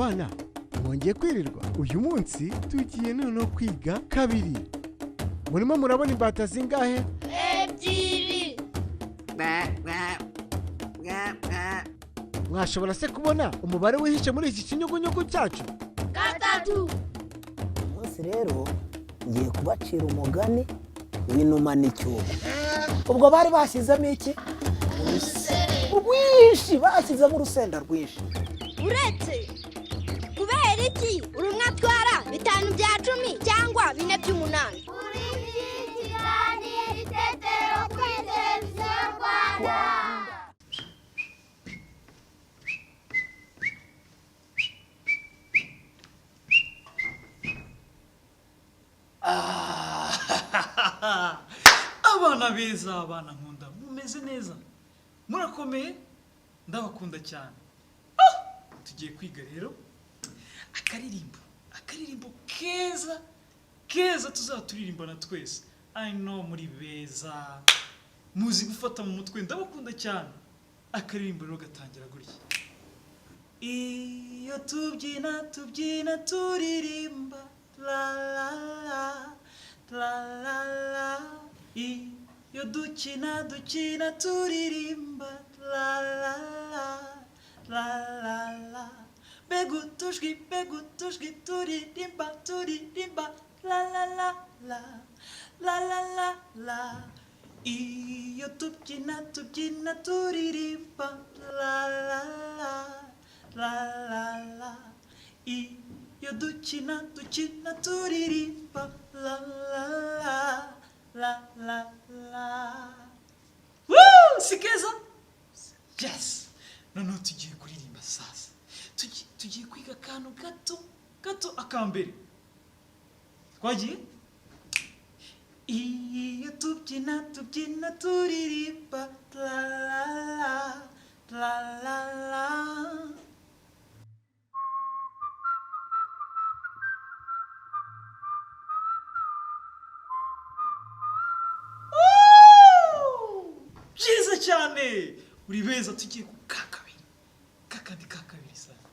Abana mwongeye kwirirwa. Uyu munsi tugiye noneho kwiga kabiri. Murimo murabona imbata zingahe? Ebyiri. Mwashobora se kubona umubare wihishe muri iki kinyugunyugu cyacu? 3. Umunsi rero ngiye kubacira umugani w'inuma n'icyuho. Ubwo bari bashyizemo iki? Rwinshi, bashyizemo urusenda rwinshi. Uretse kubera iki urumwe atwara 5 bya 10 cyangwa 4 by'umunani? Ikiganiro Itetero kuri Televiziyo Rwanda. Abana beza, abana nkunda, mumeze neza, murakomeye, ndabakunda cyane. Tugiye kwiga rero akaririmbo, akaririmbo keza keza tuzaturirimbana twese. I know muri beza, muzi gufata mu mutwe, ndabakunda cyane. Akaririmbo rero gatangira gutya: iyo tubyina tubyina turirimba la la la la la la, iyo dukina dukina turirimba la la la la la la, mbega utujwi mbega utujwi turirimba turirimba la la la la la la la la, iyo tubyina tubyina turirimba la la la la la la, iyo dukina dukina turirimba la la la la la la. Woo! Si keza? Yes! Noneho tugiye kuririmba sasa. Tugiye kwiga akantu gato gato akambere. Twagiye? Iyo tubyina tubyina turirimba la la la la la la. Byiza cyane, uri beza. Tugiye ku ka kabiri, kakandi ka kabiri sana.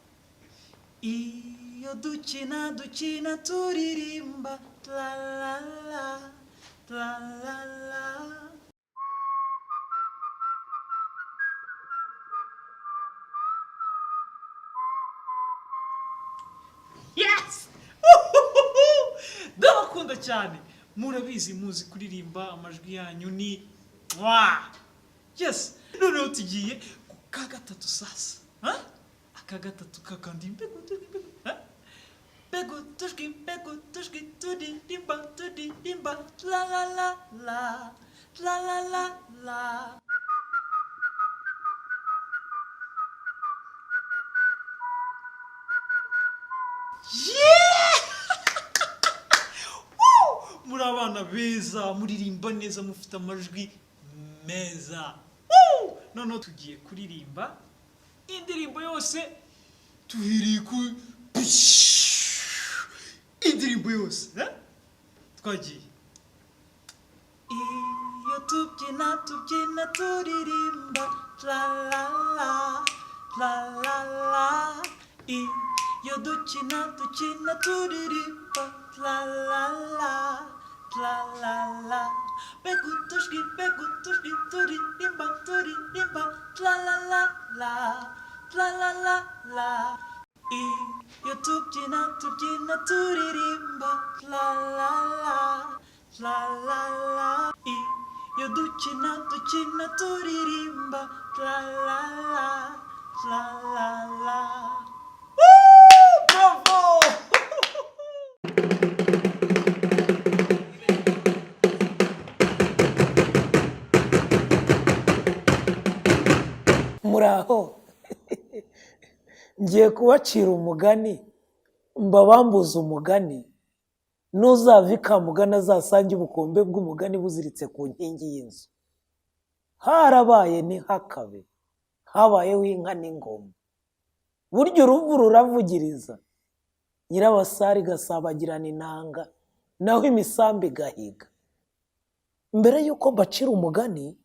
Iyo dukina dukina turirimba la la la la la la. Yes! Ndabakunda cyane, murabizi, muzi kuririmba, amajwi yanyu ni mwa. Yes! Noneho tugiye ku ka gatatu sasa. Ha? Aka gatatu kakandi mbega utujwi mbega, ha? Mbega utujwi mbega utujwi turirimba turirimba la la la la la la la la. Yeah! Woo! Muri abana beza, muririmba neza, mufite amajwi meza. Woo! Noneho tugiye kuririmba indirimbo yose tuhereye ku indirimbo yose, eh? Twagiye. Iyo tubyina tubyina turirimba la la la la la la, iyo dukina dukina turirimba la la la la la la, mbega utujwi mbega utujwi turirimba turirimba la la la la la la la la, iyo tubyina tubyina turirimba la la la la la la, iyo dukina dukina turirimba la la la la la la. Woo! Bravo! Muraho, ngiye kubacira umugani, mbabambuze umugani, n'uzava ikamugani azasange ubukombe bw'umugani buziritse ku nkingi y'inzu. Harabaye ntihakabe, habayeho inka n'ingoma. Burya uruvu ruravugiriza, nyirabasare igasabagirana inanga, naho imisambi igahiga. Mbere y'uko mbacira umugani,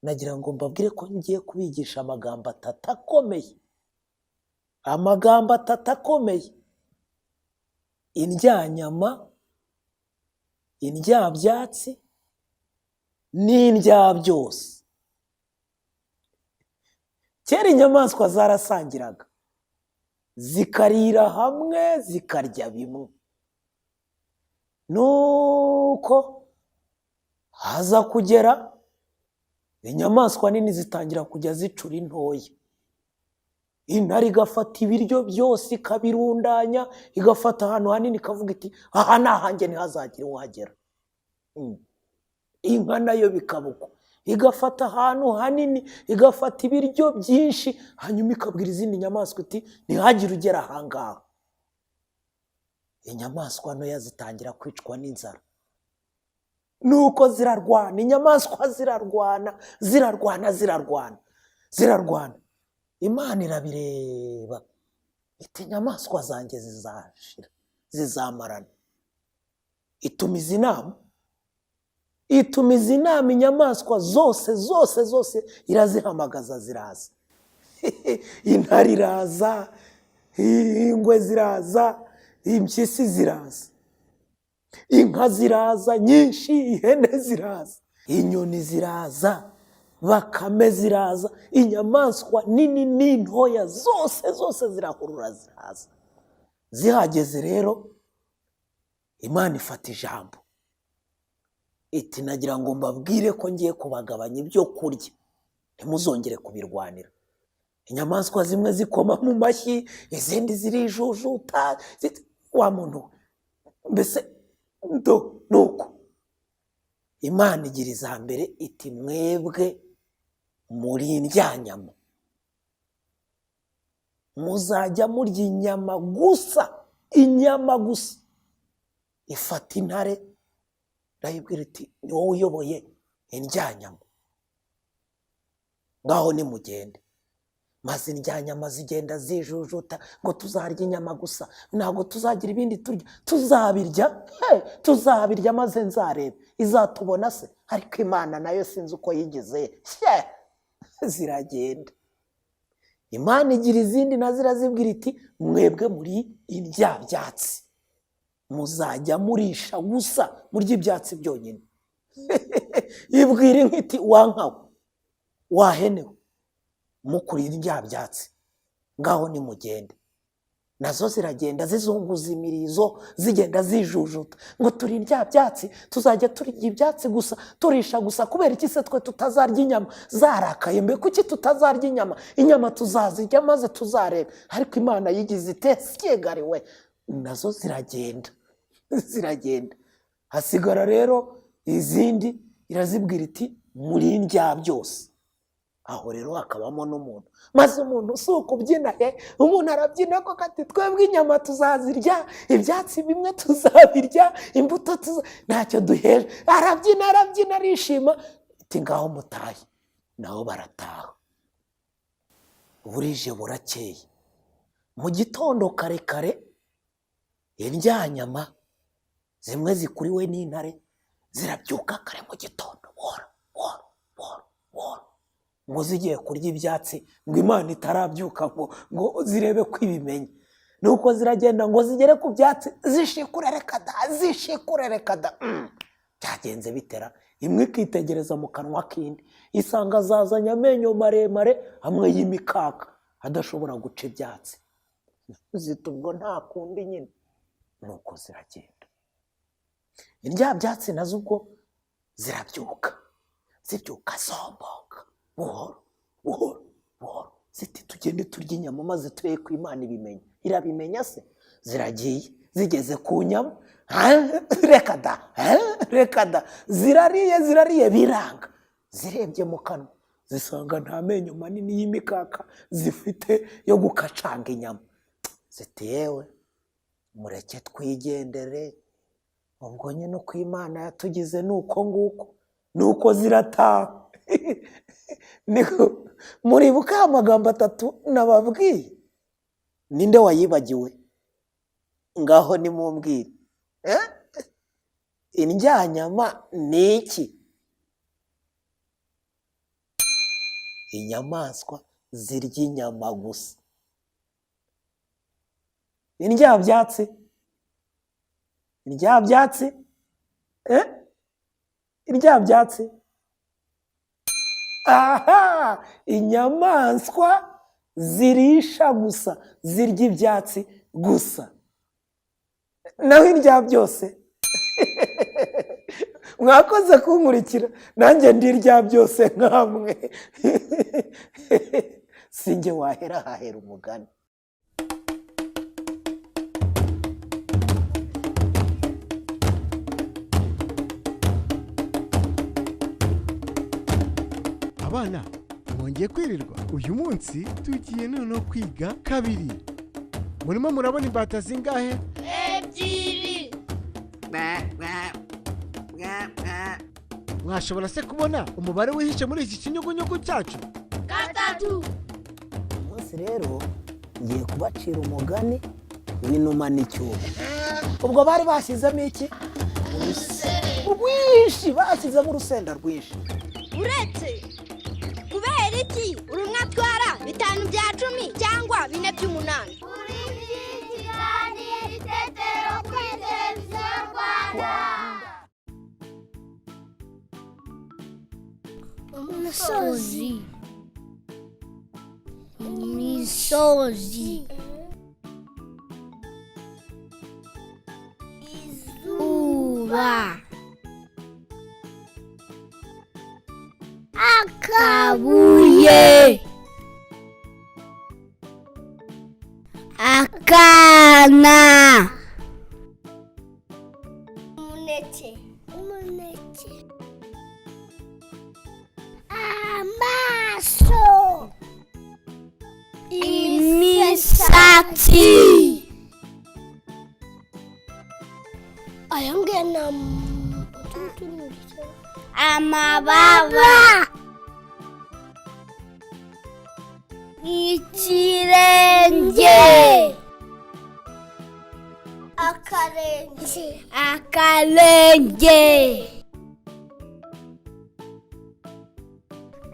nagira ngo mbabwire ko ngiye kubigisha amagambo atatu akomeye. Amagambo atatu akomeye: indyanyama, indyabyatsi n'indyabyose. Kera inyamaswa zarasangiraga, zikarira hamwe, zikarya bimwe. Nuko haza kugera inyamaswa nini zitangira kujya zicura intoya. Intare igafata ibiryo byose ikabirundanya, igafata ahantu hanini ikavuga iti aha ni ahanjye, ntihazagire uhagera. Inka nayo bikaba uko, igafata ahantu hanini, igafata ibiryo byinshi, hanyuma ikabwira izindi nyamaswa iti ntihagire ugera ahangaha. Inyamaswa ntoya zitangira kwicwa n'inzara, nuko zirarwana. Inyamaswa zirarwana, zirarwana, zirarwana, zirarwana. Imana irabireba iti inyamaswa zanjye zizashira, zizamarana. Itumiza inama, itumiza inama, inyamaswa zose zose zose irazihamagaza, ziraza. Intare iraza, ingwe ziraza, impyisi ziraza, inka ziraza nyinshi, ihene ziraza, inyoni ziraza, bakame ziraza, inyamaswa nini n'intoya zose zose zirahurura ziraza. Zihageze rero Imana ifata ijambo iti nagira ngo mbabwire ko ngiye kubagabanya ibyo kurya, ntimuzongere kubirwanira. Inyamaswa zimwe zikoma mu mashyi, izindi zirijujuta, wa muntu mbese ndo nuko Imana igira iza mbere iti mwebwe muri indyanyama, muzajya murya inyama gusa, inyama gusa. Ifata intare irayibwira iti ni wowe uyoboye indyanyama, ngaho nimugende. Maze indyanyama zigenda zijujuta ngo tuzarya inyama gusa, ntabwo tuzagira ibindi turya, tuzabirya, tuzabirya maze nzarebe izatubona se. Ariko Imana nayo sinzi uko yigize, ziragenda. Imana igira izindi nazo irazibwira iti mwebwe muri indyabyatsi, muzajya murisha gusa, murya ibyatsi byonyine. Ibwira inka iti wankawe, wahenewe, mukurira indyabyatsi, ngaho nimugende. Nazo ziragenda zizunguza imirizo, zigenda zijujuta ngo turi indyabyatsi, tuzajya turya ibyatsi gusa, turisha gusa. Kubera iki se twe tutazarya inyama? Zarakaye mbe, kuki tutazarya inyama? Inyama tuzazirya maze tuzareba. Ariko Imana yigize itesyegariwe, nazo ziragenda ziragenda. Hasigara rero izindi, irazibwira iti muri indyabyose. Aho rero hakabamo n'umuntu, maze umuntu si ukubyina, umuntu arabyina koko ati twebwe inyama tuzazirya, ibyatsi bimwe tuzabirya, imbuto ntacyo duheje. Arabyina arabyina arishima, iti ngaho mutahe. Nabo barataha. Burije burakeye, mu gitondo kare kare, indyanyama zimwe zikuriwe n'intare zirabyuka kare mu gitondo, buhoro buhoro buhoro buhoro, ngo zigiye kurya ibyatsi, ngo Imana itarabyuka ngo zirebe ko ibimenye. Nuko ziragenda ngo zigere ku byatsi, zishikure reka da, zishikure reka da. Byagenze bitera, imwe ikitegereza mu kanwa k'indi, isanga zazanye amenyo maremare amwe y'imikaka adashobora guca ibyatsi. Zita ubwo nta kundi nyine. Nuko ziragenda. Indyabyatsi nazo ubwo zirabyuka, zibyuka zomboka buhoro buhoro buhoro, ziti tugende turya inyama maze turebe ko Imana ibimenya. Irabimenya se? Ziragiye, zigeze ku nyama, reka da, reka da, zirariye zirariye biranga. Zirebye mu kanwa zisanga nta menyo manini y'imikaka zifite yo gukacanga inyama. Ziti yewe mureke twigendere, ubwo nyine uko Imana yatugize nuko nguko. Nuko zirataha. Muribuka amagambo atatu nababwiye? Ninde wayibagiwe? Ngaho nimumbwire. Indyanyama ni iki? Inyamaswa zirya inyama gusa. Indyabyatsi, indyabyatsi, indyabyatsi. Aha, inyamaswa zirisha gusa, zirya ibyatsi gusa, naho indya byose. Mwakoze kunkurikira, nanjye ndirya byose nkamwe. Sinjye wahera hahera umugani. Abana, mwongeye kwirirwa. Uyu munsi tugiye noneho kwiga kabiri. Murimo murabona imbata zingahe? 2. Mwashobora se kubona umubare wihishe muri iki kinyugunyugu cyacu? 3. Umunsi rero ngiye kubacira umugani w'inuma n'icyuho. Ubwo bari bashyizemo iki? Rwinshi, bashyizemo urusenda rwinshi. Uretse kubera iki urumwe atwara 5 bya 10 cyangwa 4 by'umunani? Kuri kiganiro Itetero kuri Televiziyo Rwanda. Umusozi, imisozi, izuba, akabuye, akana, Umuneke. Umuneke. Amaso. Imisatsi, Aya ngaya ni amababa, ikirenge, akarenge. Akarenge,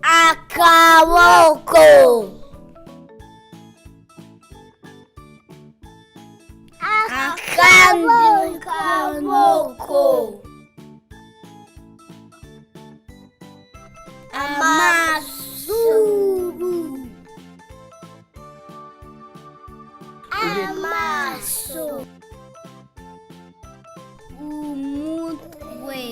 akaboko, akandi kaboko, amazuru, Amaso. Umutwe,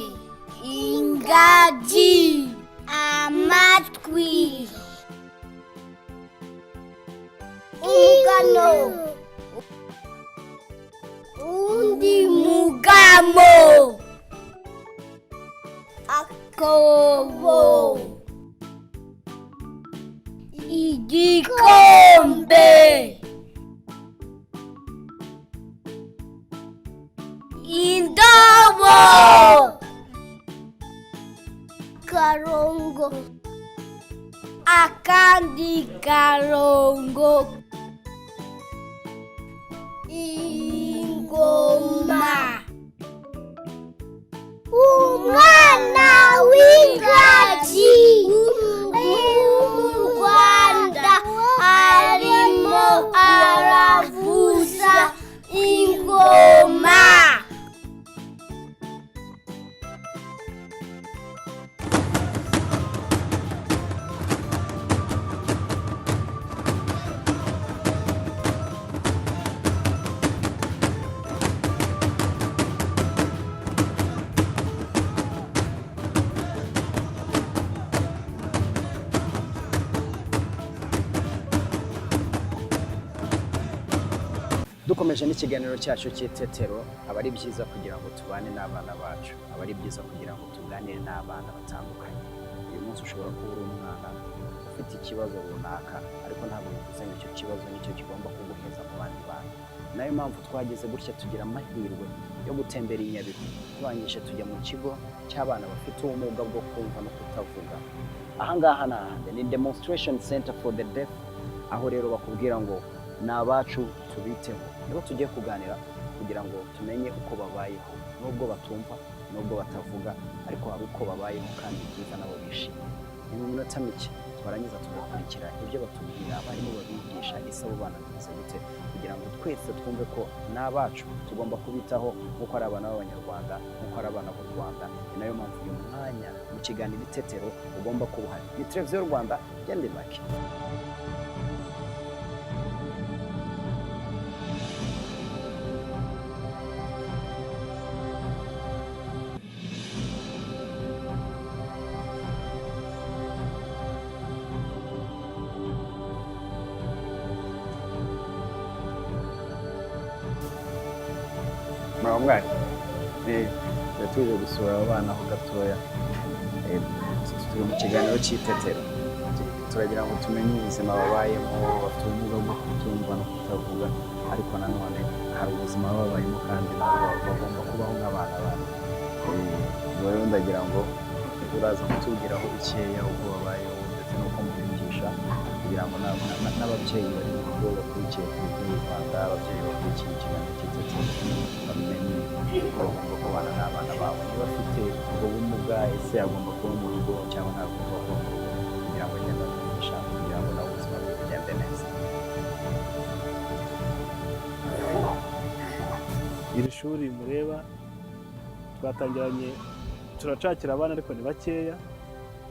ingagi, amatwi, Umugano. Undi mugamo, akobo, igikombe, indobo, karongo. Akandi karongo, ingoma. Umwana w'ingagi mu Rwanda arimo aravuza ingoma. Dukomeje n'ikiganiro cyacu cy'itetero, aba ari byiza kugira ngo tubane n'abana bacu, aba ari byiza kugira ngo tuganire n'abana batandukanye. Uyu munsi ushobora kuba uri umwana ufite ikibazo runaka, ariko ntabwo bivuze ngo icyo kibazo nicyo kigomba kuguheza mu bandi bantu. Nayo mpamvu twageze gutya tugira amahirwe yo gutembera i Nyabihu, turangije tujya mu kigo cy'abana bafite ubumuga bwo kumva no kutavuga. Aha ngaha ni ahandi ni demonstration center for the deaf, aho rero bakubwira ngo ni abacu tubiteho. Nibo tugiye kuganira kugira ngo tumenye uko babayeho, nubwo batumva, nubwo batavuga, ariko hari uko babayeho kandi byiza nabo bishimye. Ni mu minota mike, twarangiza tugakurikira ibyo batubwira, abarimu babigisha. Ese abo bana bimeze gute? Kugira ngo twese twumve ko n'abacu tugomba kubitaho nk'uko ari abana b'Abanyarwanda, nk'uko ari abana b'u Rwanda. Ni nayo mpamvu uyu mwanya mu kiganiro Itetero ugomba kuba uhari. Ni Televiziyo Rwanda, gende make. Muraba mwari tuje gusura abana ho gatoya. Turi mu kiganiro cy'Itetero. Turagira ngo tumenye ubuzima babayemo. Bafite ubumuga bwo kutumva no kutavuga, ariko nanone hari ubuzima babayemo kandi nabo bagomba kubaho nk'abana bandi. Ubwo rero ndagira ngo uraza kutubwiraho bikeya uko babayeho ndetse n'uko mubigisha, kugira ngo n'ababyeyi bari mu rugo bakurikiye Televiziyo y'u Rwanda, ababyeyi bakurikiye ikiganiro cy'Itetero, bamenye uko bagomba kubana n'abana babo. Niba afite ubwo bumuga, ese agomba kuba mu rugo cyangwa ntagomba kuba mu rugo, kugira ngo agende amufasha kugira ngo nawe ubuzima bwe bugende neza. Iri shuri mureba twatangiranye, turacakira abana ariko ni bakeya,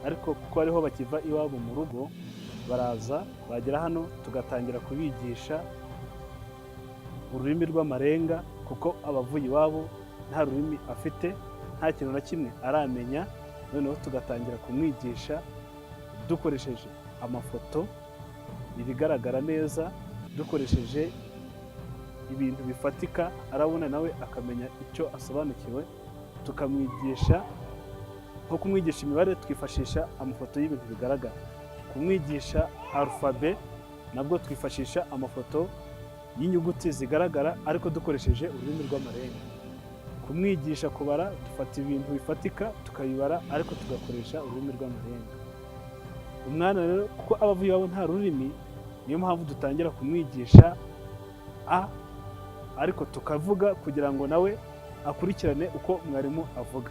ariko kuko ariho bakiva iwabo mu rugo, baraza bagera hano tugatangira kubigisha ururimi rw'amarenga, kuko abavuye iwabo nta rurimi afite, nta kintu na kimwe aramenya. Noneho tugatangira kumwigisha dukoresheje amafoto, ibigaragara neza, dukoresheje ibintu bifatika arabona, nawe akamenya icyo asobanukiwe. Tukamwigisha nko kumwigisha imibare, twifashisha amafoto y'ibintu bigaragara. Kumwigisha arufabe nabwo twifashisha amafoto y'inyuguti zigaragara, ariko dukoresheje ururimi rw'amarenga. Kumwigisha kubara, dufata ibintu bifatika tukabibara, ariko tugakoresha ururimi rw'amarenga. Umwana rero kuko aba avuye iwabo nta rurimi, niyo mpamvu dutangira kumwigisha a, ariko tukavuga kugira ngo nawe akurikirane uko mwarimu avuga.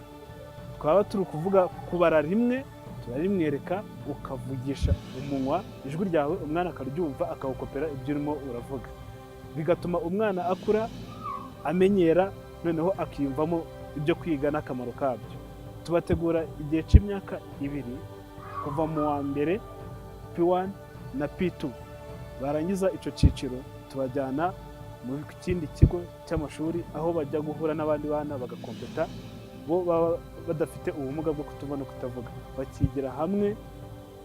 Twaba turi kuvuga kubara rimwe, turarimwereka, ukavugisha umunwa ijwi ryawe, umwana akaryumva, akawukopera ibyo urimo uravuga, bigatuma umwana akura amenyera, noneho akiyumvamo ibyo kwiga n'akamaro kabyo. Tubategura igihe cy'imyaka 2, kuva mu wa mbere P1 na P2. Barangiza icyo cyiciro, tubajyana mu kindi kigo cy'amashuri aho bajya guhura n'abandi bana bagakompeta, bo baba badafite ubumuga bwo kutumva no kutavuga, bakigira hamwe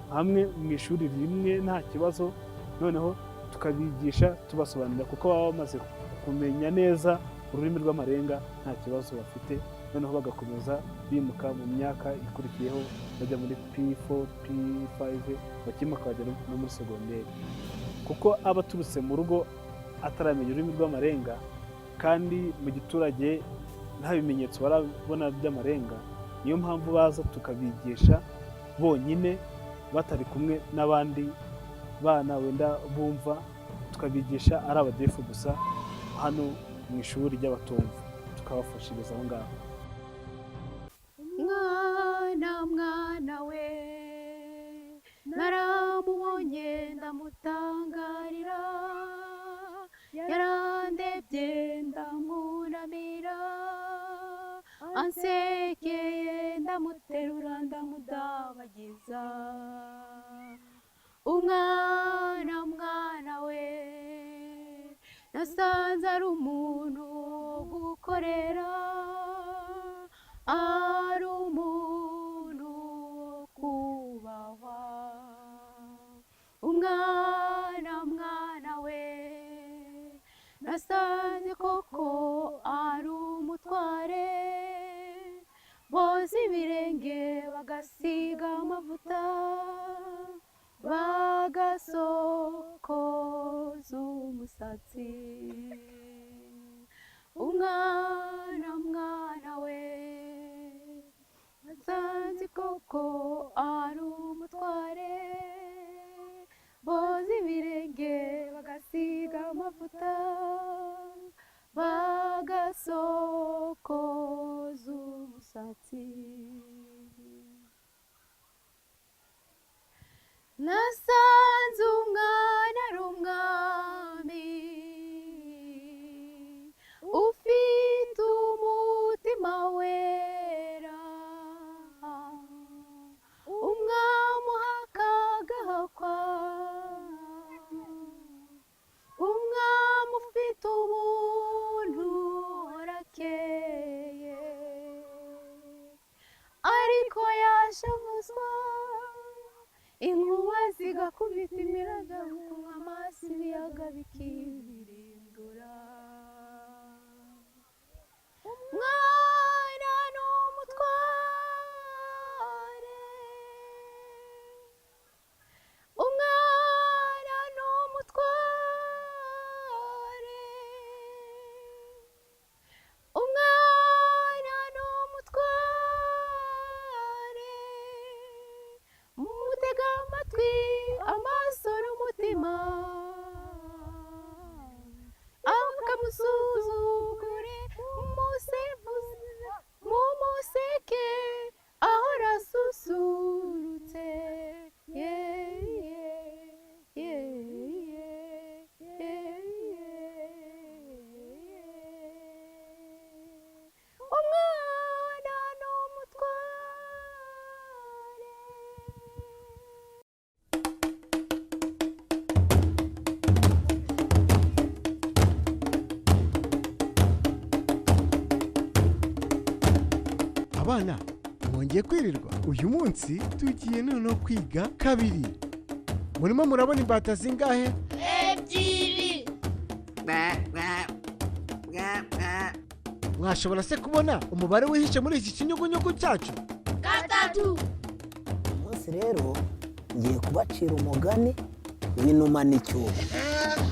hamwe mu ishuri rimwe nta kibazo. Noneho tukabigisha tubasobanurira, kuko baba bamaze kumenya neza ururimi rw'amarenga, nta kibazo bafite. Noneho bagakomeza bimuka mu myaka ikurikiyeho, bajya muri P4, P5, bakimuka bajya no muri segonderi, kuko aba aturutse mu rugo ataramenya ururimi rw'amarenga, kandi mu giturage nta bimenyetso barabona by'amarenga. Niyo mpamvu baza tukabigisha bonyine, batari kumwe n'abandi bana wenda bumva, tukabigisha ari abadefu gusa hano mu ishuri ry'abatumva, tukabafashiriza aho ngaho. Mwana, mwana we, naramubonye ndamutangarira, yarandebye ndamunamira, ansekeye ndamuterura ndamudabagiza. Umwana, mwana we, nasanze ari umuntu wo gukorera, ari umuntu wo kubahwa. Umwana, mwana we, nasanze koko ari umutware, boza ibirenge bagasiga amavuta, bagasokoza umusatsi. Umwana, mwana we, nasanze koko ari umutware, boza ibirenge bagasiga amavuta, bagasokoza umusatsi. Nasanze umwana ari umwami ufite umutima wera, umwami uhakagahakwa, umwami ufite ubuntu arakeye, ariko yashavuzwa inkuba zigakubita imirabyo, amazi ibiyaga bikibirindura. Umwana ni umutware, umwana ni umutware, umwana ni umutware, mumutega amatwi amaso n'umutima, akamusuzugure mumuseke ahora asusurutse. Ye, ye, ye, ye, ye, ye. Umwana ni umutware. Abana mwongeye kwirirwa. Uyu munsi tugiye noneho kwiga kabiri. Murimo murabona imbata zingahe? 2. Mwashobora se kubona umubare wihishe muri iki kinyugunyugu cyacu? 3. Umunsi rero ngiye kubacira umugani w'inuma n'icyuma.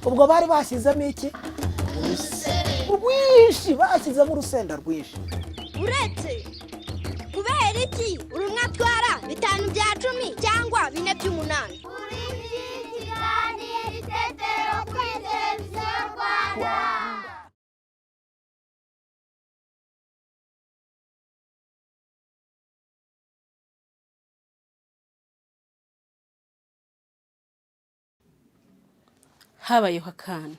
Ubwo bari bashyizemo iki? Rwinshi, bashyizemo urusenda rwinshi. Uretse kubera iki urumwe atwara 5 bya 10 cyangwa 4 by'umunani? Kuri iki kiganiro Itetero kuri Televiziyo Rwanda. Habayeho akana,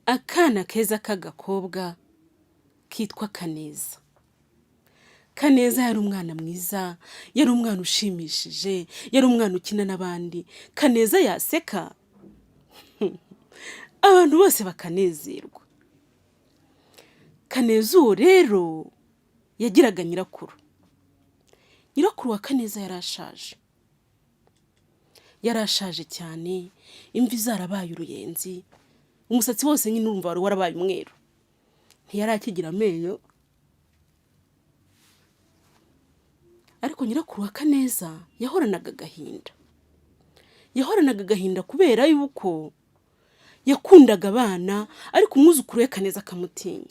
akana keza k'agakobwa kitwa Kaneza. Kaneza yari umwana mwiza, yari umwana ushimishije, yari umwana ukina n'abandi. Kaneza yaseka abantu bose bakanezerwa. Kaneza uwo rero yagiraga nyirakuru. Nyirakuru wa Kaneza yarashaje, yarashaje cyane, imvi zarabaye uruyenzi, umusatsi wose nyine urumva wari warabaye umweru, ntiyari akigira amenyo. Ariko nyirakuru wa Kaneza yahoranaga agahinda, yahoranaga agahinda kubera yuko yakundaga abana, ariko umwuzukuru we Kaneza akamutinya.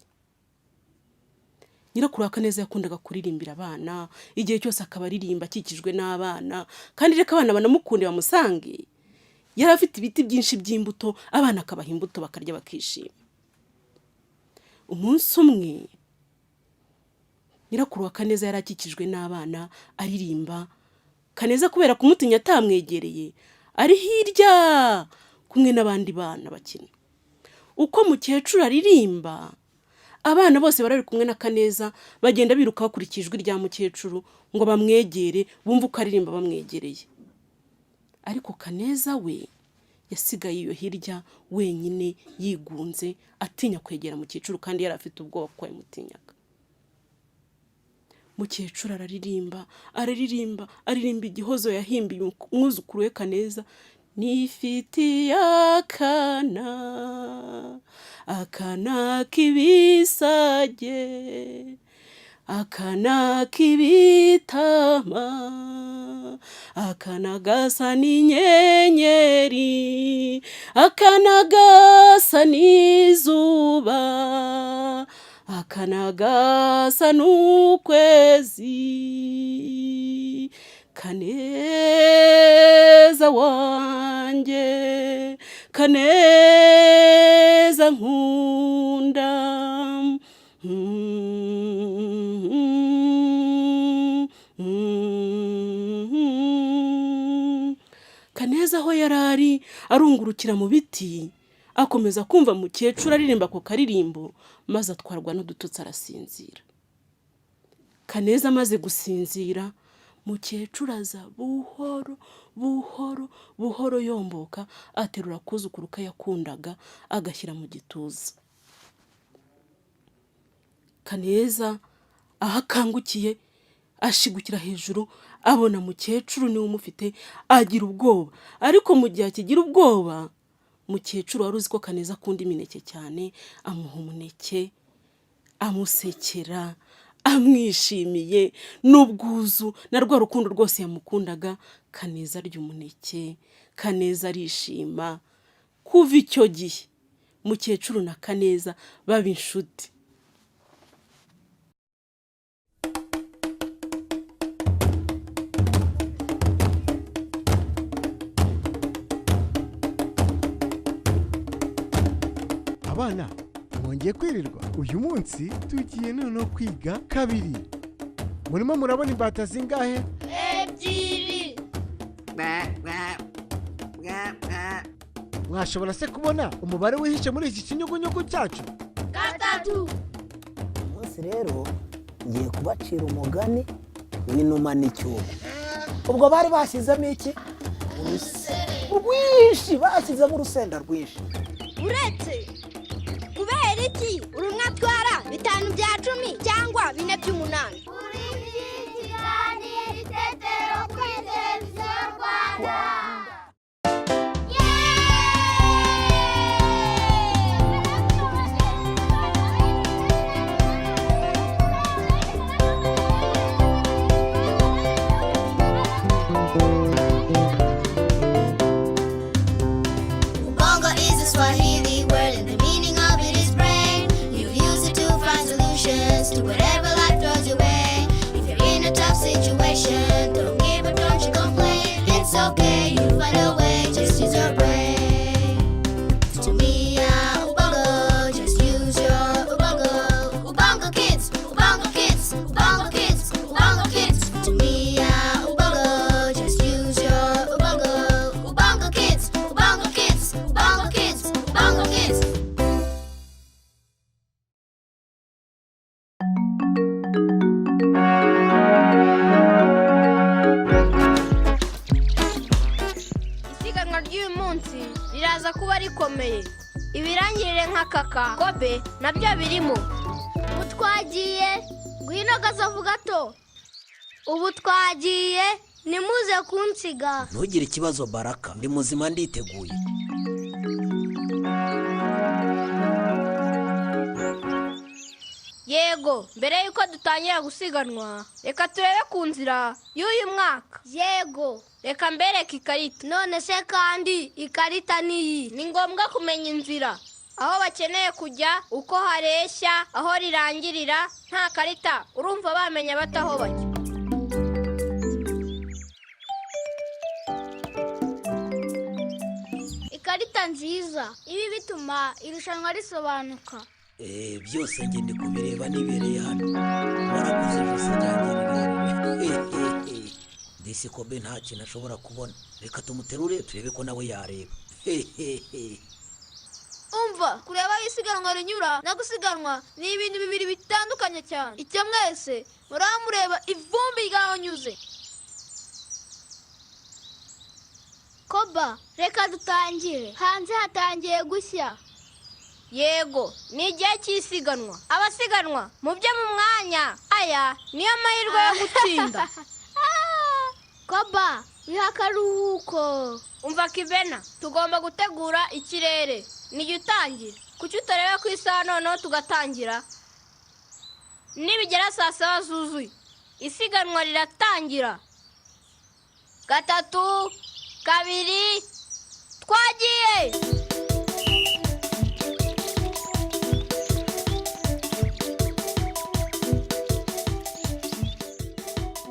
Nyirakuru wa Kaneza yakundaga kuririmbira abana igihe cyose, akaba aririmba akikijwe n'abana, kandi reka abana banamukunde bamusange. Yari afite ibiti byinshi by'imbuto, abana akabaha imbuto bakarya bakishima. Umunsi umwe nyirakuru wa Kaneza yari akikijwe n'abana aririmba. Kaneza kubera kumutinya atamwegereye, ari hirya kumwe n'abandi bana bakina. Uko mukecuru aririmba, abana bose bari kumwe na Kaneza bagenda biruka bakurikije ijwi rya mukecuru ngo bamwegere, bumve uko aririmba bamwegereye. Ariko Kaneza we yasigaye iyo hirya wenyine yigunze, atinya kwegera mukecuru kandi yari afite ubwoba kuko yamutinyaga. Mukecuru araririmba, araririmba, aririmba igihozo yahimbiye umwuzukuru we Kaneza. Nifitiye akana, akana k'ibisage, akana k'ibitama, akana gasa n'inyenyeri, akana gasa n'izuba, akana gasa n'ukwezi. Kaneza wanjye, Kaneza nkunda, Kaneza aho yari ari arungurukira mu biti, akomeza kumva mukecuru aririmba ako karirimbo, maze atwarwa n'udutotsi arasinzira. Kaneza amaze gusinzira, mukecuru aza buhoro buhoro buhoro yomboka, aterura akuzukuru ke yakundaga agashyira mu gituza. Kaneza aho akangukiye ashigukira hejuru, abona mukecuru niwe umufite, agira ubwoba. Ariko mu gihe akigira ubwoba, mukecuru wari uzi ko Kaneza akunda imineke cyane, amuha umuneke, amusekera, amwishimiye n'ubwuzu na rwa rukundo rwose yamukundaga. Kaneza arya umuneke, Kaneza arishima. Kuva icyo gihe mukecuru na Kaneza baba inshuti. Abana, mwongeye kwirirwa. Uyu munsi tugiye noneho kwiga kabiri. Murimo murabona imbata zingahe? 2. Mwashobora se kubona umubare wihishe muri iki kinyugunyugu cyacu? 3. Umunsi rero ngiye kubacira umugani w'inuma n'icyugu. Ubwo bari bashyizemo iki? Rwinshi, bashyizemo urusenda rwinshi. Uretse kubera iki urumwe atwara 5 bya 10 cyangwa 4 by'umunani? Kuri kiganiro Itetero kuri Televiziyo Rwanda. Ubongo is a Swahili word and the meaning of it is brain. You use it to find solutions to whatever life throws your way. If you're in a tough situation, don't give up, don't you complain. It's okay, you find a way, just use your brain. Tumia ubongo, just use your ubongo. Ubongo kids, ubongo kids, ubongo kids, ubongo kids. Tumia ubongo, just use your ubongo. Ubongo kids, ubongo kids, ubongo kids, ubongo kids. Isiganwa ry'uyu munsi riraza kuba rikomeye. Ibirangirire nka Kaka, Kobe nabyo birimo. Ubu twagiye, ngwino gasovu gato. Ubu twagiye, nimuze kunsiga. Ntugire ikibazo Baraka, ndi muzima nditeguye. Yego, mbere y'uko dutangira gusiganwa, reka turebe ku nzira y'uyu mwaka. Yego. Reka mbereke ikarita. None se kandi ikarita niyi? Ni ngombwa kumenya inzira, aho bakeneye kujya, uko hareshya, aho rirangirira. Nta karita urumva bamenya bate aho bajya. Ikarita nziza, ibi bituma irushanwa risobanuka. Byose nge ndi kubireba nibereye hano. Warakoze ijosi ryanjye rirerire. Disi Kobe nta kintu ashobora kubona. Reka tumuterure turebe ko nawe yareba. Umva, kureba aho isiganwa rinyura no gusiganwa ni ibintu bibiri bitandukanye cyane. Icyo mwese muramureba ivumbi ryahanyuze. Koba, reka dutangire. Hanze hatangiye gushya. Yego, ni igihe cy'isiganwa. Abasiganwa mubye mu mwanya, aya niyo mahirwe yo gutsinda. Koba, wiha akaruhuko. Umva Kibena, tugomba gutegura ikirere. Nijya utangira. Kuki utareba ku isaha noneho tugatangira? Nibigera saa 7 zuzuye, isiganwa riratangira. 3, 2, twagiye!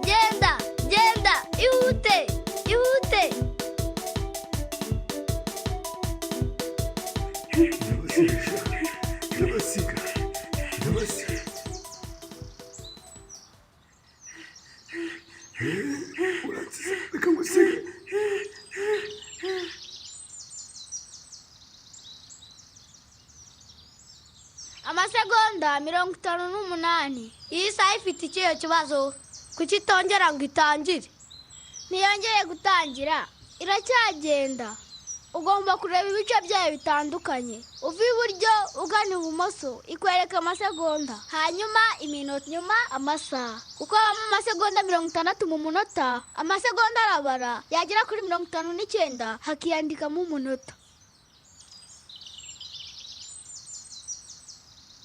Genda, genda, ihute, ihute. Ndabasiga, ndabasiga. Uransize, reka ngusige. n'amasegonda 58. Iyi saha ifite ikihe kibazo? Kuki itongera ngo itangire? Ntiyongeye gutangira, iracyagenda. Ugomba kureba ibice byayo bitandukanye. Uva iburyo ugana ibumoso, ikwereka amasegonda, hanyuma iminota, nyuma amasaha. Kuko habamo amasegonda 60 mu munota, amasegonda arabara yagera kuri 59 hakiyandikamo umunota.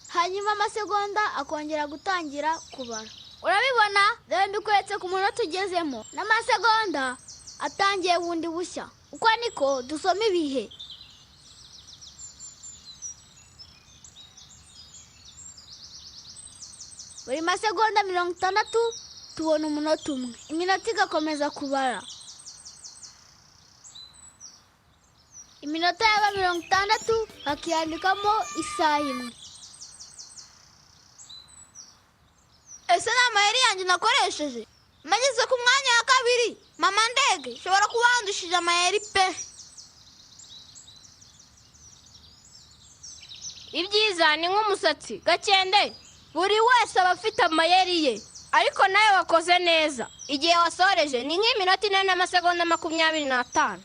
Hanyuma amasegonda akongera gutangira kubara. Urabibona? Reba mbikweretse ku munota ugezemo, n'amasegonda atangiye bundi bushya. Uko niko dusoma ibihe. Buri masegonda 60 tubona umunota umwe, iminota igakomeza kubara. Iminota yaba 60 hakiyandikamo isaha imwe. Ese ni amayeri yanjye nakoresheje? Nageze ku mwanya wa 2. Mama Ndege, ushobora kuba wandushije amayeri pe. Ibyiza ni nk'umusatsi Gakende, buri wese aba afite amayeri ye, ariko nawe wakoze neza. Igihe wasoreje ni nk'iminota 4 n'amasegonda 25.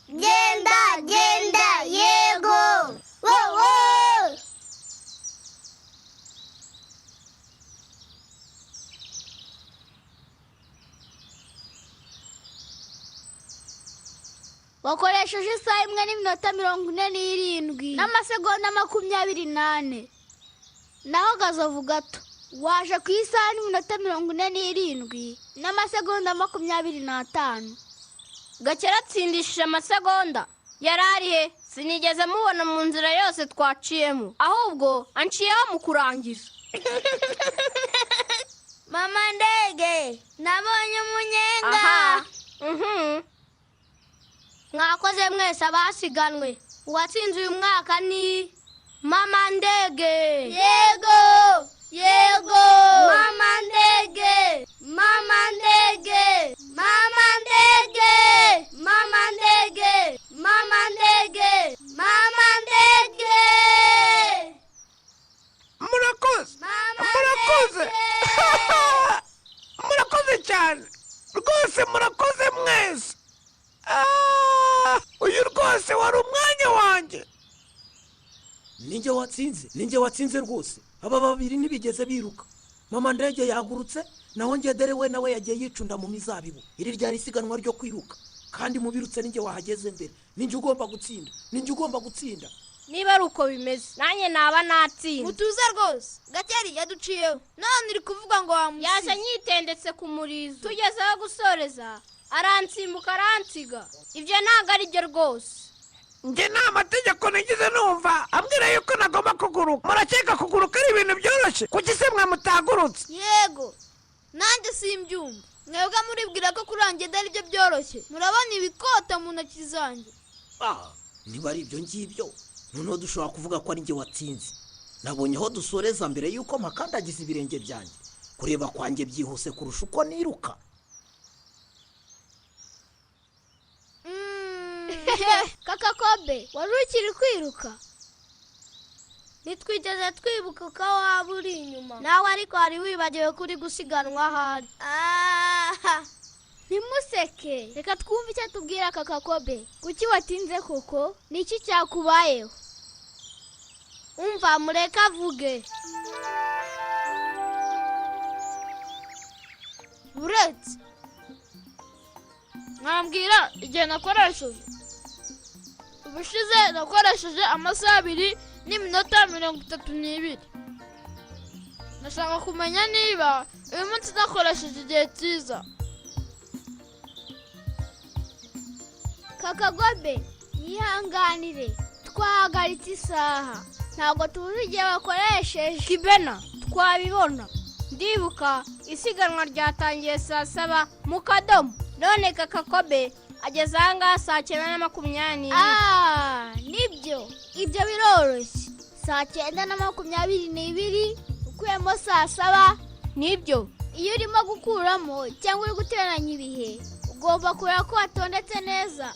Genda, genda, yego. Wowo! Wakoresheje isaha 1 n'iminota 47 n'amasegonda 24. Naho Gazovu gato waje ku isaha n'iminota 47 n'amasegonda 25. Gakera atsindishije amasegonda. Yari ari he? Sinigeze mubona mu nzira yose twaciyemo, ahubwo anciyeho mu kurangiza. Mama Ndege, nabonye umunyenga. Aha. Mwakoze mwese abasiganwe. Uwatsinze uyu mwaka ni Mama Ndege. Yego, yego. Mama Ndege, Mama Ndege, Mama Ndege, Mama Ndege, Mama Ndege, Mama Ndege. Murakoze, murakoze, murakoze cyane rwose, murakoze mwese. Uyu rwose wari umwanya wanjye. Ninjye watsinze, ninjye watsinze rwose. Aba babiri ntibigeze biruka. Mama Ndege yagurutse, naho Ngedere we nawe yagiye yicunda mu mizabibu. Iri ryari isiganwa ryo kwiruka, kandi mubirutse ninjye wahageze mbere. Ninjye ugomba gutsinda, ninjye ugomba gutsinda. Niba ari uko bimeze, nanjye naba natsinze. Mutuze rwose, Gakeri yaduciyeho. None uri kuvuga ngo wamusize. Yaje nyitendetse ku murizo, tugeze aho gusoreza aransimbuka aransiga. Ibyo ntabwo ari byo rwose. Njye nta mategeko nigeze numva ambwira yuko nagomba kuguruka. Murakeka kuguruka ari ibintu byoroshye? Kuki se mwe mutagurutse? Yego, nanjye simbyumva. Mwebwe muribwira ko kurangira ari byo byoroshye. Murabona ibikota mu ntoki zanjye. Niba ari ibyo ngibyo, noneho dushobora kuvuga ko ari njye watsinze. Nabonye aho dusoreza mbere yuko mpakandagiza ibirenge byanjye. Kureba kwanjye byihuse kurusha uko niruka. Kaka Kobe, wari ukiri kwiruka? Nitwigeze twibuka ko waba uri inyuma. Nawe ariko wari wibagiwe ko uri gusiganwa ahari. Ntimuseke, reka twumve icyo atubwira Kaka Kobe. Kuki watinze koko? Ni iki cyakubayeho? Umva, mureke avuge. Buretse mwambwira igihe nakoresheje. Ubushize nakoresheje amasaha 2 n'iminota 32. Nashaka kumenya niba uyu munsi nakoresheje igihe cyiza. Kaka Gobe, yihanganire, twahagaritse isaha. Ntabwo tuzi igihe wakoresheje. Kibena, twabibona. Ndibuka isiganwa ryatangiye saa 7 mu kadomo. None Kaka Kobe ageze ahangaha saa 9:22. Nibyo, ibyo biroroshye. 9:22 ukuyemo 7:00. Nibyo. Iyo urimo gukuramo cyangwa uri guteranya ibihe, ugomba kureba ko watondetse neza.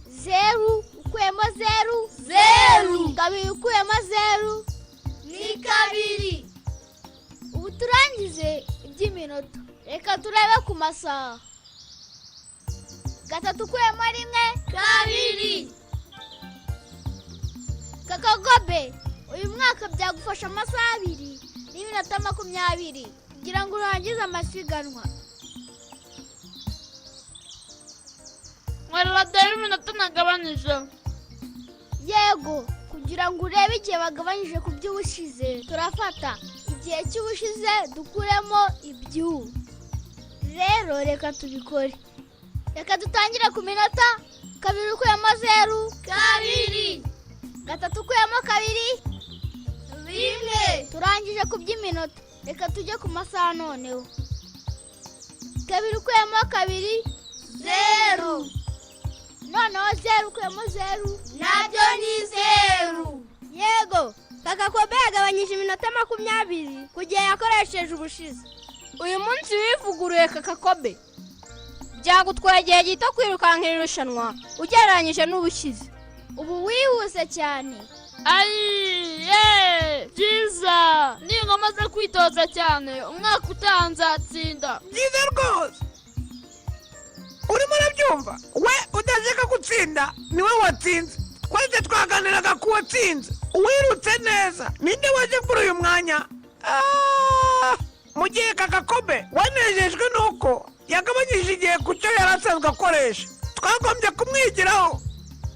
0 ukuyemo 0, 0. 2 ukuyemo 0 ni 2. Ubu turangize iby'iminota, reka turebe ku masaha. 3 ukuyemo 1, 2. Kakagobe, uyu mwaka byagufasha amasaha 2 n'iminota 20 kugira ngo urangize amasiganwa. Nkorera dore iminota nagabanije. Yego, kugira ngo urebe igihe bagabanyije ku by'ubushize, turafata igihe cy'ubushize dukuremo iby'ubu. Rero reka tubikore. Reka dutangire ku minota. 2 ukuyemo 0, 2. 3 ukuyemo 2, 1. Turangije ku by'iminota, reka tujye ku masaha noneho. 2 ukuyemo 2, 0. Noneho 0 ukuyemo 0, nabyo ni 0. Yego, Kakakobe yagabanyije iminota 20 ku gihe yakoresheje ubushize. Uyu munsi wivuguruye Kakakobe. Byagutwaye igihe gito kwirukankira irushanwa ugereranyije n'ubushize. Ubu wihuse cyane. Ayi ye, byiza! Ninkomeza kwitoza cyane, umwaka utaha nzatsinda. Byiza rwose, urimo urabyumva? We udashaka gutsinda niwe watsinze. Twese twaganiraga ku watsinze, uwirutse neza. Ninde waje kuri uyu mwanya? Ah! Mu gihe Kakakobe wanejejwe nuko yagabanyije igihe ku cyo yari asanzwe akoresha, twagombye kumwigiraho.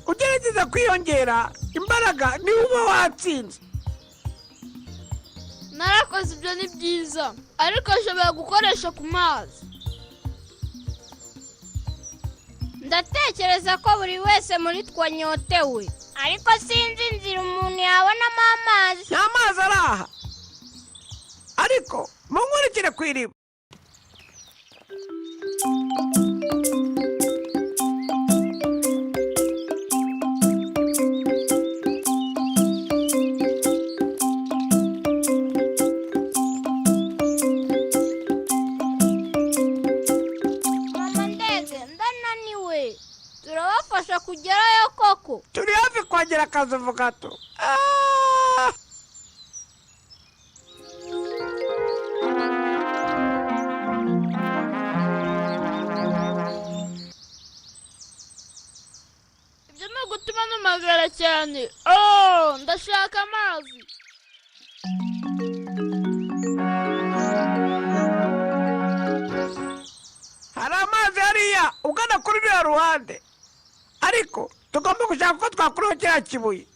Ugerageza kwiyongera imbaraga niwe uba watsinze. Narakoze, ibyo ni byiza, ariko nshobora gukoresha ku mazi. Ndatekereza ko buri wese muri twe anyotewe, ariko sinzi inzira umuntu yabonamo amazi. Nta mazi ari aha, ariko munkurikire ku iriba. Mama ndege, ndananiwe. Turabafasha kugerayo koko? Turi hafi kuhagera, akazovu gato. Ah! Ibyo ni ugutuma numagara cyane. Oh, ndashaka amazi. Hari amazi hariya ugana kuri ruriya ruhande, ariko tugomba gushaka uko twakuraho kiriya kibuye.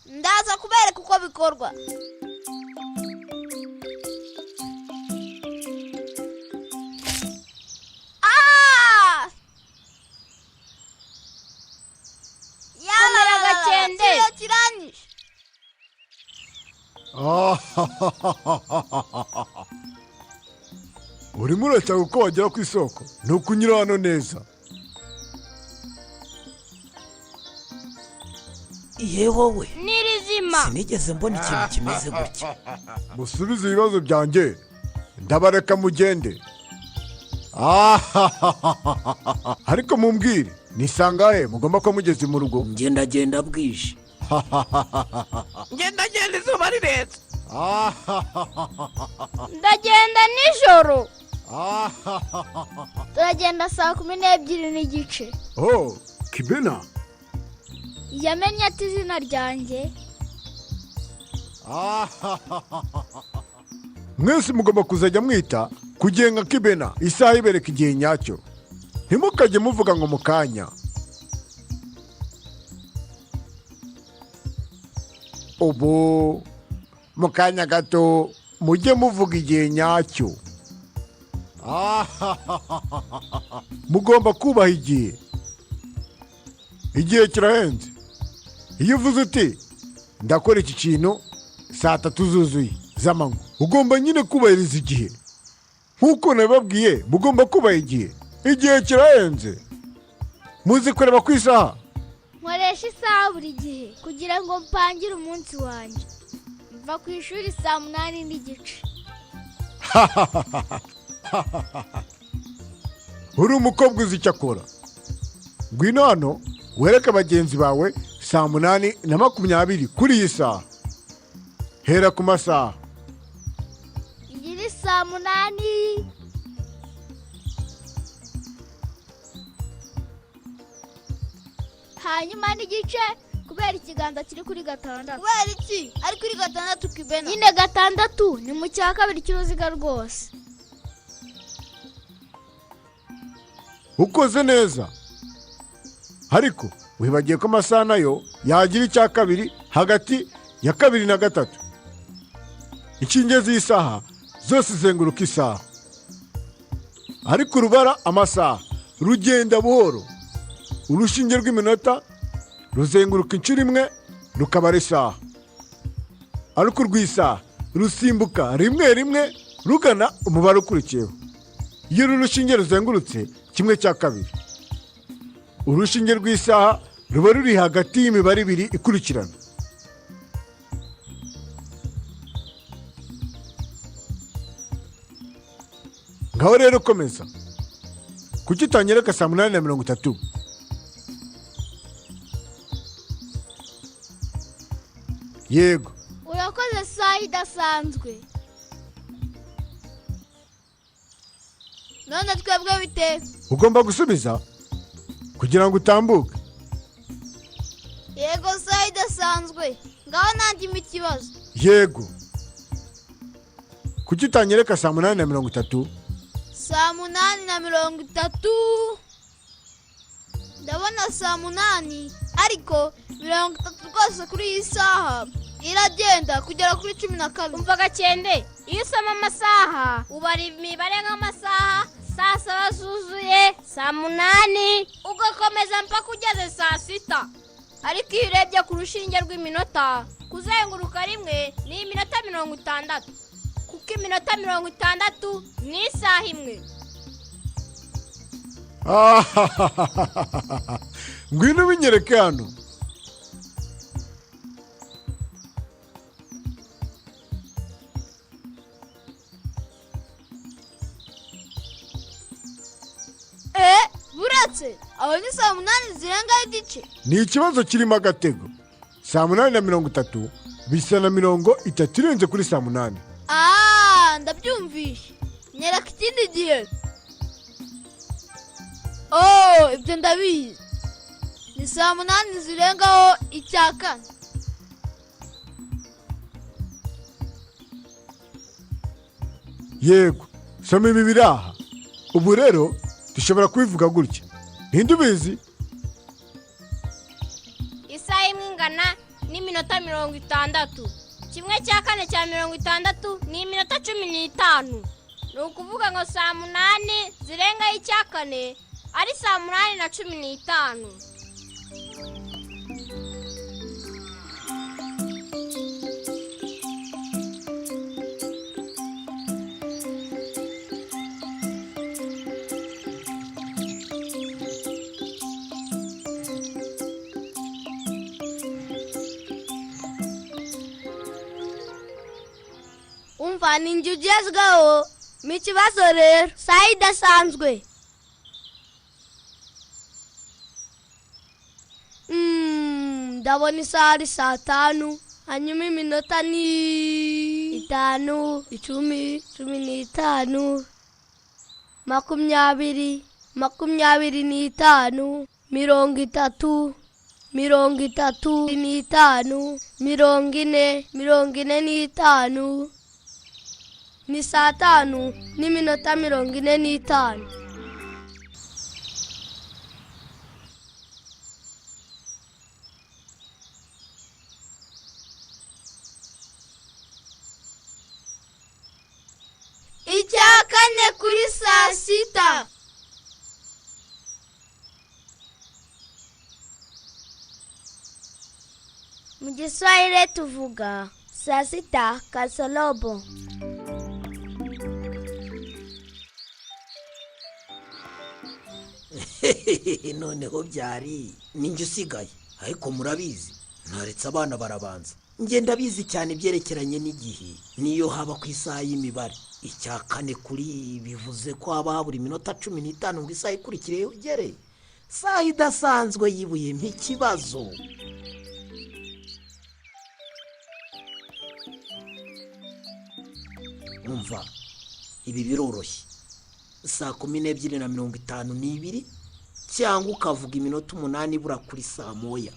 Ndaza kubereka uko bikorwa. Ah! Komera, Gakende. Kiriya kiranyishe. Urimo urashaka uko wagera ku isoko, ni ukunyura hano neza. Ye wowe! Ni rizima. Sinigeze mbona ikintu kimeze gutya. Musubize ibibazo byanjye, ndabareka mugende. Ariko mumbwire, ni sangahe mugomba kuba mugeze mu rugo? Ngendagenda bwije. Ngendagenda izuba rirenze. Ndagenda nijoro. Turagenda 12:30. Oh, Kibena! Yamenye ati izina ryanjye? Mwese mugomba kuzajya mwita kugenga Kibena isaha ibereka igihe nyacyo. Ntimukajye muvuga ngo mu kanya. Ubu, mu kanya gato, mujye muvuga igihe nyacyo. Mugomba kubaha igihe. Igihe kirahenze. Iyo uvuze uti ndakora iki kintu 3:00 zuzuye z'amanywa, ugomba nyine kubahiriza igihe. Nk'uko nabibabwiye, mugomba kubaha igihe. Igihe kirahenze. Muzi kureba ku isaha? Nkoresha isaha buri gihe kugira ngo mpangire umunsi wanjye. Mva ku ishuri saa 8:30. Uri umukobwa uzi icyo akora. Ngwino hano wereke bagenzi bawe saa 8:20 kuri iyi saha. Hera ku masaha. Iyi ni saa 8. Hanyuma n'igice kubera ikiganza kiri kuri 6. Kubera iki? Ari kuri 6 Kibena. Nyine 6 ni mu cya kabiri cy'uruziga rwose. Ukoze neza. Ariko wibagiye ko amasaha nayo yagira icya kabiri hagati ya 2 na 3. Inshinge z'isaha zose zizenguruka isaha. Ariko urubara amasaha rugenda buhoro. Urushinge rw'iminota ruzenguruka inshuro imwe rukabara isaha. Ariko urw'isaha rusimbuka rimwe rimwe rugana umubare ukurikiyeho. Iyo uru rushinge ruzengurutse 1/2, urushinge rw'isaha ruba ruri hagati y'imibare ibiri ikurikirana. Ngaho rero komeza. Kuki utanyereka saa 8:30? Yego. Urakoze saha idasanzwe. None twebwe bite? Ugomba gusubiza kugira ngo utambuke. Yego saha idasanzwe. Ngaho nandimo ikibazo. Yego. Kuki utanyereka saa 8:30? Saa 8:30. Ndabona saa 8 ariko 30 rwose kuri iyi saha iragenda kugera kuri 12. Umva Gakende, iyo usoma amasaha ubara imibare nk'amasaha saa 7 zuzuye, saa 8 ugakomeza mpaka ugeze saa 6. Ariko iyo urebye ku rushinge rw'iminota, kuzenguruka rimwe ni iminota 60, kuko iminota 60 ni isaha imwe. Ngwino ubinyereke hano. Buretse aho ni saa 8 zirengaho igice. Ni ikibazo kirimo agatego. Saa 8:30 bisa na 30 irenze kuri saa 8. Ndabyumvishe. Nyereka ikindi gihe. Oh, ibyo ndabizi. Ni saa 8 zirengaho 4. Yego, soma ibi biri aha. Ubu rero dushobora kubivuga gutya. Ninde ubizi? Isaha imwe ingana n'iminota 60. 1/4 cya 60 ni iminota 15. Ni ukuvuga ngo saa 8 zirengaho 4 ari saa 8:15. Umva ni njye ugezweho. Mu kibazo rero saha idasanzwe. Ndabona isaha ari saa 5, hanyuma iminota ni 5, 10, 15, 20, 25, 30, 35, 40, 45. Ni saa 5:45. 3:45 kuri saa 6. Mu Giswahili tuvuga saa 6 kasorobo. Noneho byari ninjye usigaye. Ariko murabizi, ntaretse abana barabanza. Njye ndabizi cyane ibyerekeranye n'igihe, niyo haba ku isaha y'imibare. 4 kuri bivuze ko haba habura iminota 15 ngo isaha ikurikire yogere. Saha idasanzwe yibuye nk'ikibazo. Umva, ibi biroroshye. 12:52 cyangwa ukavuga iminota 8 ibura kuri saa 1.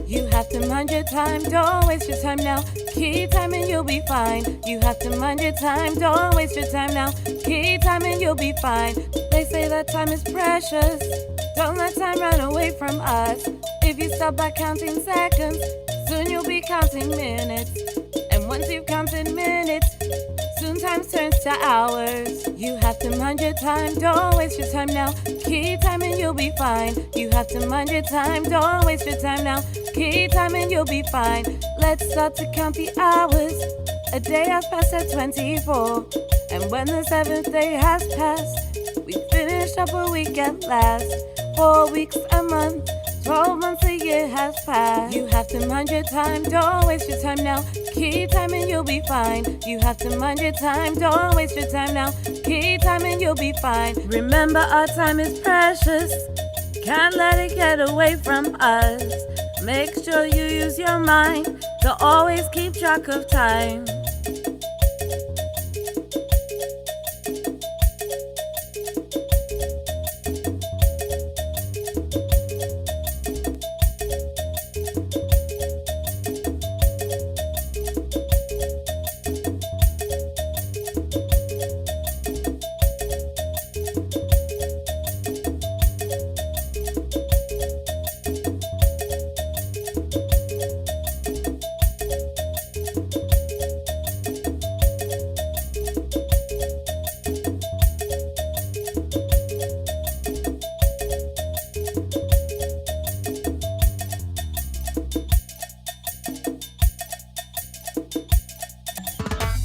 You have to mind your time, don't waste your time now. Keep time and you'll be fine. You have to mind your time, don't waste your time now. Keep time and you'll be fine. They say that time is precious. Don't let time run away from us. If you stop by counting seconds, soon you'll be counting minutes. And once you've counted minutes, soon time turns to hours. You have to mind your time, don't waste your time now. Keep time and you'll be fine. You have to mind your time, don't waste your time now. Keep time and you'll be fine. Let's start to count the hours. A day has passed at 24. And when the 7th day has passed, we finished up a week at last. 4 weeks a month, 12 months a year has passed. You have to mind your time, don't waste your time now. Keep time and you'll be fine. You have to mind your time, don't waste your time now. Keep time and you'll be fine. Remember, our time is precious. Can't let it get away from us. Make sure you use your mind to always keep track of time.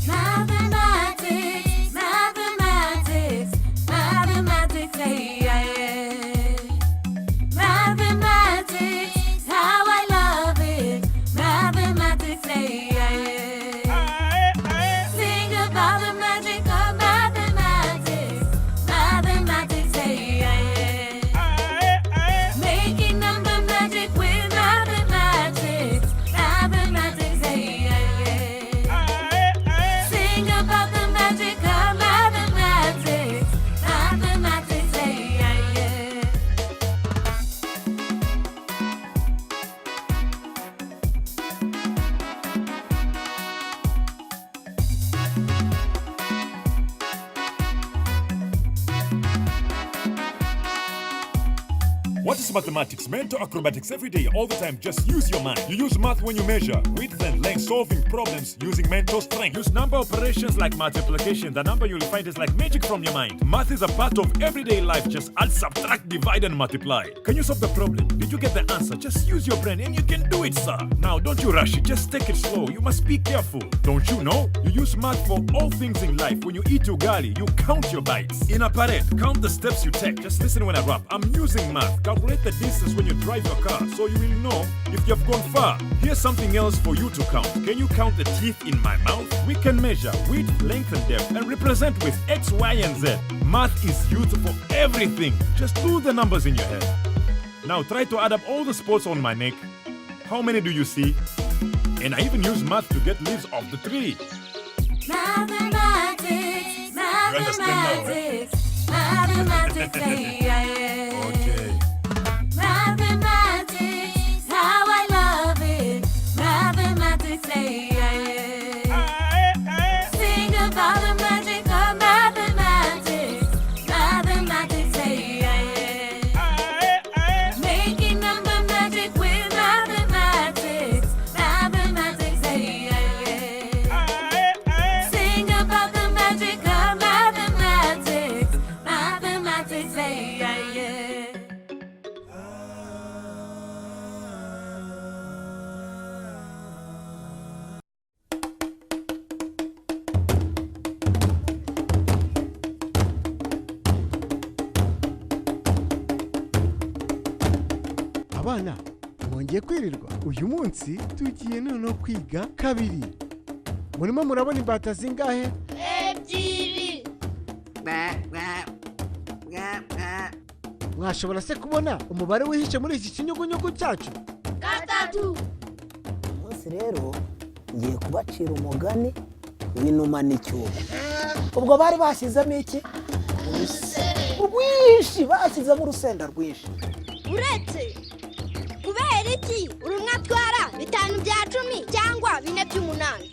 Mathematics, mathematics, mathematics, hey, yeah, yeah. Mathematics, how I love it. Mathematics, hey, yeah, yeah. Sing about the magic of mathematics. Mathematics, hey, yeah, yeah. Making number magic with mathematics. Mathematics, hey, yeah, yeah. Sing about the magic of mathematics. Mathematics, hey, yeah, yeah. What is mathematics? Mental acrobatics every day, all the time. Just use your mind. You use math when you measure width and length, solving problems using mental strength. Use number operations like multiplication. The number you'll find is like magic from your mind. Math is a part of everyday life. Just add, subtract, divide, and multiply. Can you solve the problem? Did you get the answer? Just use your brain and you can do it, sir. Now, don't you rush it. Just take it slow. You must be careful. Don't you know? You use math for all things in life. When you eat ugali, you count your bites. In a parade, count the steps you take. Just listen when I rap. I'm using math. Calculate the distance when you drive your car so you will know if you have gone far. Here's something else for you to count. Can you count the teeth in my mouth? We can measure width, length, and depth and represent with X, Y, and Z. Math is used for everything. Just do the numbers in your head. Now try to add up all the spots on my neck. How many do you see? And I even use math to get leaves off the tree. Mathematics, You understand now, eh? mathematics, mathematics, hey, yeah, yeah. Okay. Mathematics, how I love it. Mathematics, hey, yeah, yeah. Sing about the magic of mathematics. Mathematics, hey, yeah, yeah. Making number Abana, mwongeye kwirirwa. Uyu munsi tugiye noneho kwiga kabiri. Murimo murabona imbata zingahe? Ebyiri. Mwashobora se kubona umubare wihishe muri iki kinyugunyugu cyacu? 3. Munsi rero ngiye kubacira umugani w'inuma n'icyuho. Ubwo bari bashyizemo iki? Rwinshi, bashyizemo urusenda rwinshi. Uretse kubera iki urumwe atwara 5 bya 10 cyangwa 4 by'umunani?